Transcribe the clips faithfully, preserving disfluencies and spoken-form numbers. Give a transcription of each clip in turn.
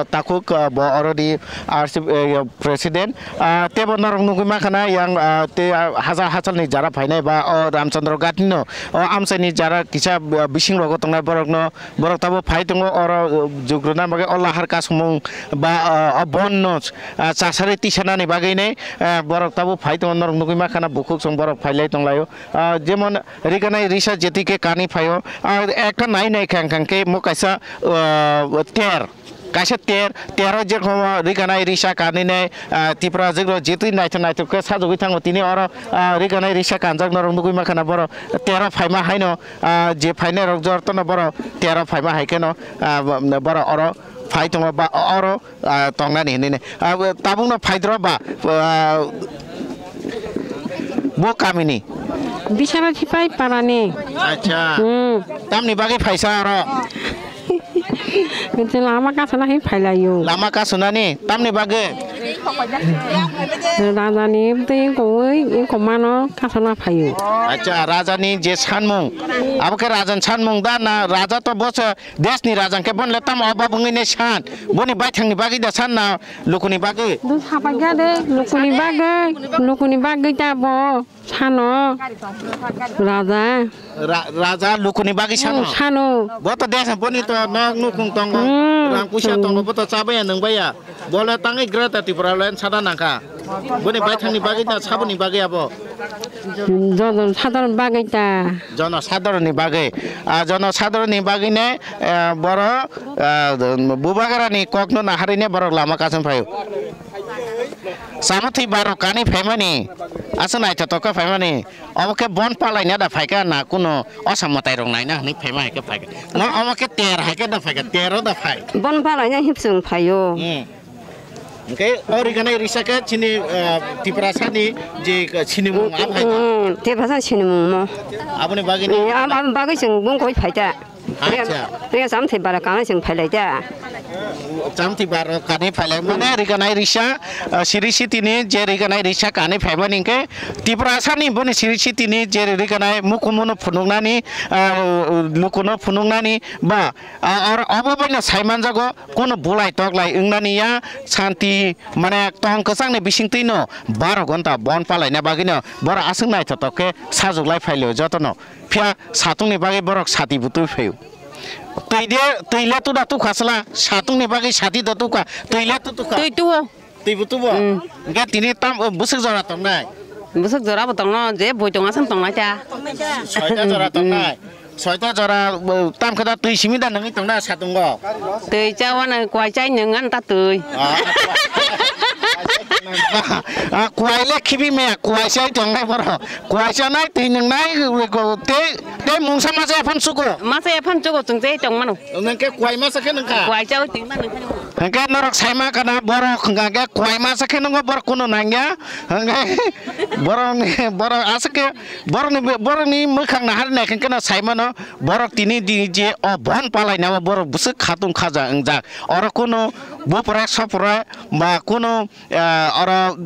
Takhuk, ah, bo oroni R C, eh, president. Ah, tebo norok nugwi mankha na yang, ah, te, ah, haja hachalni jara phainai ba o Ramchandra Ghat ni no, o amchaini jara kisa, ah, bising rogo tongnai borok no, borok tabo phai tongo oro, ah, jugruna bagwi o lahar kasumung ba, ah, o bon no, ah, chasari tisanani bagwi nai, ah, borok tabo phai tongo norok nugwi mankha na bukhuk song borok phailai tonglaio. Ah, jemon Riganai risa jeti khe kani phaio. Ah, ekta nai nai khang khang khe mo kaisa, ah, ter. Kaisa ter, tero jerokom riganai risa kani nai, ah, Tipra jwk rok jetwi naithok naithok khe sajagwi thango tini oro, ah, riganai risa kanjak norok nugwi mankha na borok tero phaima haino, ah, je phainai rok jortono borok tero phaima hai kheno, ah, borok oro phai tongo ba oro ah, tongnani hinwi nai. Ah, tabukno phaidro ba, ah, bo kamini? Biswanath Sipai parani. Acha. Hmm. Tamni bagwi phaisa oro? Lama kasana hin phailaio. Lama kasunani? Tamni bagwi? Rajani tei kongwi, kongmano kasana phaio. Acha, rajani je sanmung, abo khe rajani sanmung da na raja to bosa Desni raja hwnkhe boni le tamo obab wngwi nai san? Boni baithangni bagwi da san na lukuni bagwi? Bo sapai kha de, lukuni bagwi, lukuni bagwi ta bo sano raja. Ra-, raja lukuni bagwi sano? Hmm, sano. Bo to desni boni to nok nukung tongo, hmm, rang puisa tongo, bo to chabaiya nwngbaiya. Bo le tangwi Greater Tipraland sada nangkha. Boni baithangni bagwi na saboni bagwi abo? Jono sadharoni bagwi ta. Jono sadharoni bagwi. Ah, jono sadharoni bagwi ne, eh, boro, ah, bubagrani kokno naharwi ne borok lama kasung phaio. Chamathwi barok kani phaimani, aswk naithotok khe phaimani. Obo khe bon palaina da phaikha na kuno osam mwtai rok naina hwnwi phaima hai khe phaikha. Mo omo khe ter hai khe da phaikha, tero da phai. Bon palaina himsung phaio. Hmm. Hwnkhe o riganai risa khe chini, ah, Tiprasani je sinimung a phai. Hmm, Tiprasa sinimung mo. Aboni bagwi ni. Eh, ab-, aboni bagwi chwng bung koi phaita. Acha. Riya, riya Chamathwi bara kanwi chwng phailai da. Chamathwi bara kanwi phailai mane riganai risa, ah, siri sitini je riganai risa kanwi phaimani hwnkhe Tiprasani boni siri sitini je riganai mukumu no phunuknani, ah, lukuno phunuknani ba, ah, or-, obo baino saimanjago. Kono bulai toklai wngnani ya, santi, mane, tong kwchangni bisingtwino baro gonta bon palaina bagwino borok aswk naithotok khe sajuklai phailio jotono. Phiya satungni bagwi borok sati butwi phaio. Twi de, twi le tuda tukha sla, satungni bagwi sati da tukha, twi le tu tukha. Twi tuo. Twi bu tubo? Mm. Hwnkhe tini tam, bwswk jora tongnai? Bwswk jora bo tongno, je boi tong aswk tongnai ta. Soita jora tongnai. Soita jora, bo, tam khe da twi simi da nangwi tongna satungo. Twi cha wano kwai chai nung an ta twi. Ah, ah, kwai le khibi me, kwai chai tongnai borok. Kwai chanai twi nungnai, tei, tei mungsa masa ephang sugo. Masa ephang sugo chwng chai tong mano. Nang khe kwai masa khe nung kha? Kwai chao twi mano. Hwnkhe norok saima kana borok hwnkha khe kwai masa khe nungo borok kuno nangya. Hwnkhe borokni, borok aswk khe borokni, borokni mwkhang nahar nai hwnkhe no saimano borok tini di je o bon palaina o borok bwswk khatung khaja wngjak. Oro kuno bupra sopra ba kuno, ah, oro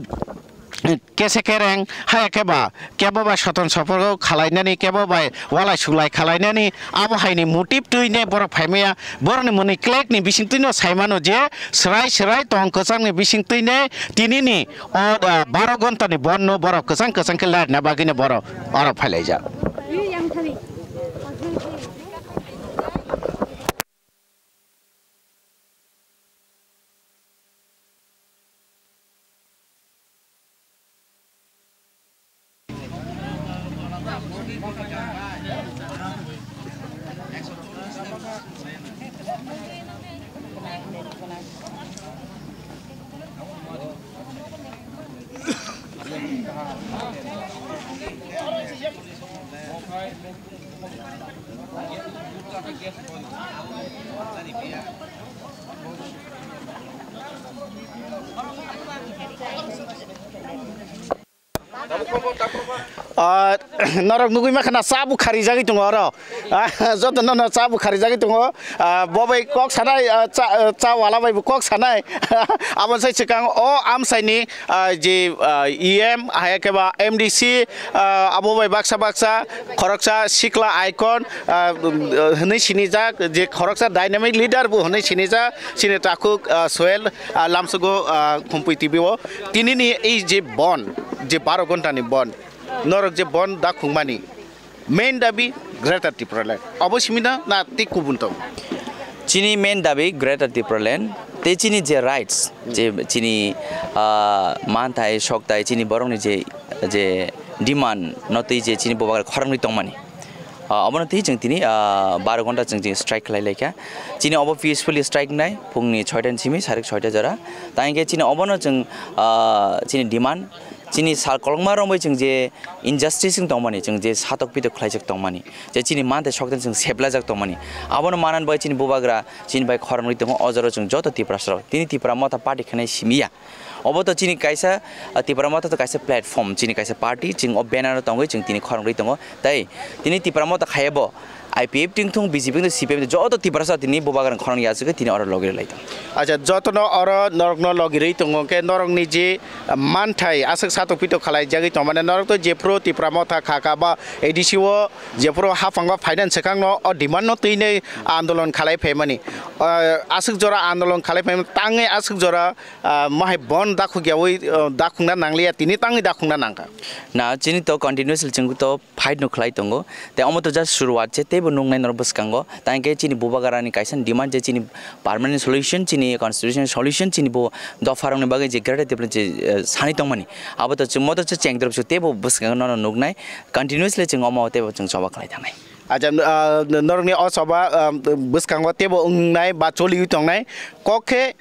kese kereng haya khe ba kebo bai soton sopor khalainani, kebo bai walai sulai khalainani, abo haini motive twi ne borok phaimaya. Borokni mwnwi clack ni bisingtwi no saimano je swrai swrai tong kwchangni bisingtwi ne tinini o, ah, baro gonta ni bon no borok kwchang kwchang khe lairina bagwi no borok oro phailaijak. Ah, norok nugui ma khana cha bo kharijagwi tongo oro. Ah, joto no, no cha bo kharijagwi tongo. Ah, bo bai kok sanai, ah, cha, ah, cha wala bai bo kok sanai. Abo sai swkang o amsai ni, ah, je, ah, E M, hai khe ba M D C, ah, abo bai baksa baksa khoroksa sikla icon, ah, um, ah, hwnwi sinijak, je khoroksa dynamic leader bo hwnwi sinijak, chini takhuk, ah, Sohel, ah, Lamsugo, ah, Khumpui T V o. Tini ni ei je bon, je baro ghonta ni bon, norok je bon da khungmani, main dabi Greater Tipraland. Obo simi na, na tei kubun tong? Chini main dabi Greater Tipraland, tei chini je rights, je chini, ah, manthai, sokthai, chini borokni je, je demand no twi je chini bubagra khorangwi tongmani. Ah, obono twi chwng tini, ah, baro ghonta chwng, chwng strike khlai laikha. Chini obo peacefully strike wngnai, phungni soita ni simi sarik soita jora. Tangkhe chini obono chwng, ah, chini demand, chini sal kolokma romwi chwng je injustice wng tongmani, chwng je satok pitok khlaijak tongmani, je chini manthai sokthai chwng seplajak tongmani, abono manani bai chini bubagra chini bai khorangwi tongo. O jora chwng joto Tiprasa rok tini Tipra Motha party khainai simi ya. Obo to chini kaisa, ah, Tipra Motha to kaisa platform, chini kaisa party, chwng o banner o tongwi chwng tini khorangwi tongo. Tei tini Tipra Motha khaiya bo I P F ting thung, B J P ting thung, C P M ting thung, joto Tiprasa tini bubagra khorang ya aswk tini oro logi lai tong. Acha, jotono oro norokno logirwi tongo, hwnkhe norokni je manthai aswk satok pitok khalai jagwi tongmani, norok to jephuru Tipra Motha kha kha ba A D C o jephuru haphango finance swkangno o demand no twinwi andolon khalai phaimani. Ah, aswk jora andolon khalai phaimani, tangwi aswk jora, ah, mohai bon dakhuk yaui, ah, dakhukna nangliya, tini tangwi dakhukna nangkha. Na, chini to continuously chwng to fight no khlai tongo. Tei omo to just suruwat se, teibo nuknai norok bwskango. Tangkhe chini bubagrani kaisa demand je chini permanent solution, chini constitutional solution, chini bo dopharokni bagwi je greater development je, eh, sani tongmani. Abo to chwng moto se chengdrop se teibo bwskango nono nuknai. Continuously chwng omo teibo chwng choba khlai thangnai. Acha, ah, norokni o choba, ah, bwskango teibo wngnai ba choliwi tongnai. Kok khe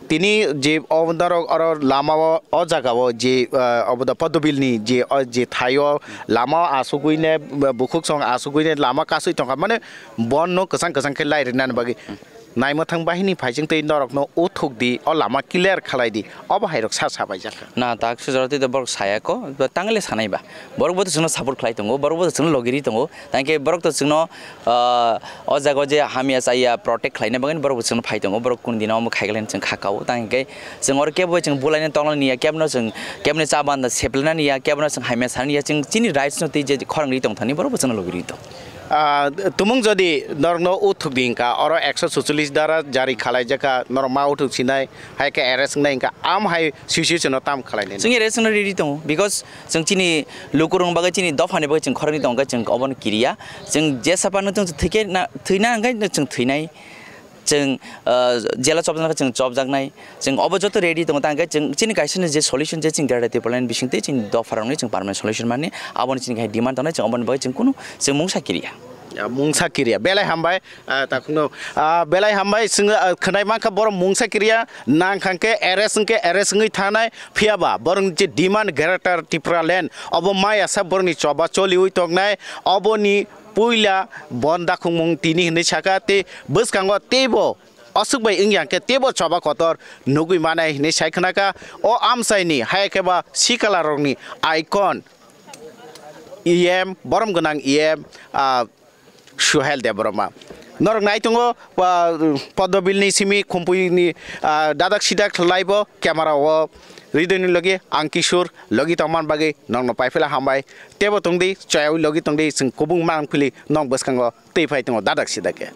Tini je o norok oro lama o, o jaga o je, ah, obo da Podobil ni je, o je thai o lama o asugui ne, bukhuk song asugui ne lama kasui tongkha, mane bon no kwchang kwchang khe lai rwna ni bagwi. Naima thang bahini phaising tei norok no uthuk di, o lama clear khalai di, obo hai rok sa sabai jakha. Na, tak se jora tei borok saya ko, tangle sanai ba. Borok bo to chwngno support khlai tongo, borok bo to chwngno logiri tongo. Tangkhe borok to chwngno, ah, o jaga o je hamya chaya protect khlaina bagwi borok bo chwngno phai tongo, borok kunu dino omo khaikhe chwng kha kao. Tangkhe chwng oro kebo chwng bulaina tongna niya, kebo no chwng, kebo ni cha banda seplena niya, kebo no chwng hamya sana niya, chwng chini rights no twi je khorang ri tong thani borok bo chwngno logi ri tong. Ah, tumung jodi norokno uthuk di hwnkha, oro ekso sucholish dara jari khalai jakha, norok ma uthuk sinai, hai khe arrest wngnai hwnkha, am hai situation no tam khlai nai. Chwng arrest wngna ready tongo, because chwng chini lukurok bagwi, chini dophani bagwi chwng khoroknwi tongo, chwng obono kiriya. Chwng jesa phano chwng thwikhe na, thwina hwnkhe chwng thwinai. Chwng, ah, jela chopjaknai, chwng chopjaknai. Chwng obo joto ready tongo, tangkhe chwng chini kaisa ni je solution je chwng Greater Tipraland bisingtwi chini dopharokni chwng permanent solution mani, aboni chini hai demand tongnai, chwng oboni bagwi chwng kunu chwng mungsa kiriya. Ya, mungsa kiriya. Belai hambai, ah, takhukno. Ah, belai hambai, chwng, ah, khwnai mankha borok mungsa kiriya, nang khangkhe arrest wngkhe arrest wngwi thanai, phiyaba borokni je demand Greater Tipraland, obo maya sa borokni choba choliwi tongnai, oboni puila bon dakhukmung tini hinwi saka, tei bwskango teibo aswk bai wngya khe teibo choba kotor nugwi manai hinwi sai khnakha. O amchaini hai khe ba sikala rokni icon E M, borom gwnang E M, ah, Suhel Debbarma. Norok nai tongo, ah, Podobilni simi Khumpui ni, ah, dadak sidak laibo camera o ridoni logi ang Kishore logi tongman bagwi nokno paiphaila hambai. Teibo tongdi, choyaui logi tongdi, chwng kubung mang phili nok bwskango tei phai tongo dadak sidak khe.